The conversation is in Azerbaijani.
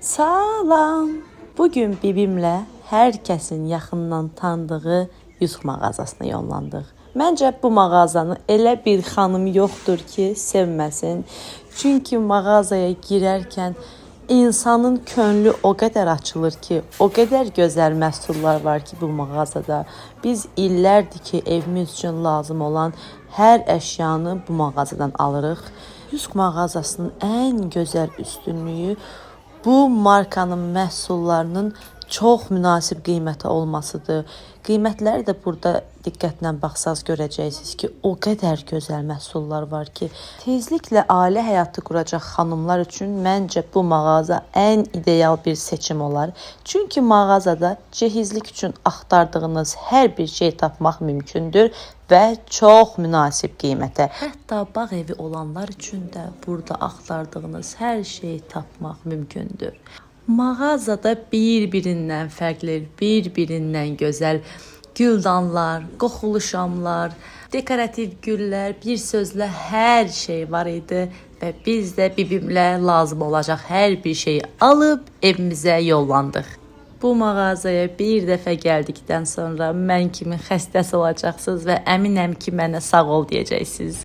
Salam. Bugün bibimlə hər kəsin yaxından tanıdığı Yusq mağazasına yollandıq. Məncə bu mağazanı elə bir xanım yoxdur ki, sevməsin. Çünki mağazaya girərkən insanın könlü o qədər açılır ki, o qədər gözəl məhsullar var ki bu mağazada. Biz illərdir ki, evimiz üçün lazım olan hər əşyanı bu mağazadan alırıq. Yusq mağazasının ən gözəl üstünlüyü bu markanın məhsullarının çox münasib qiymətə olmasıdır. Qiymətləri də burada diqqətlə baxsaz görəcəksiniz ki, o qədər gözəl məhsullar var ki, tezliklə ailə həyatı quracaq xanımlar üçün məncə bu mağaza ən ideal bir seçim olar. Çünki mağazada cehizlik üçün axtardığınız hər bir şey tapmaq mümkündür və çox münasib qiymətə. Hətta bağ evi olanlar üçün də burada axtardığınız hər şeyi tapmaq mümkündür. Mağazada bir-birindən fərqli, bir-birindən gözəl güldanlar, qoxulu şamlar, dekorativ güllər, bir sözlə hər şey var idi və biz də bibimlə lazım olacaq hər bir şeyi alıb evimizə yollandıq. Bu mağazaya bir dəfə gəldikdən sonra mən kimi xəstəsi olacaqsınız və əminəm ki, mənə sağ ol deyəcəksiniz.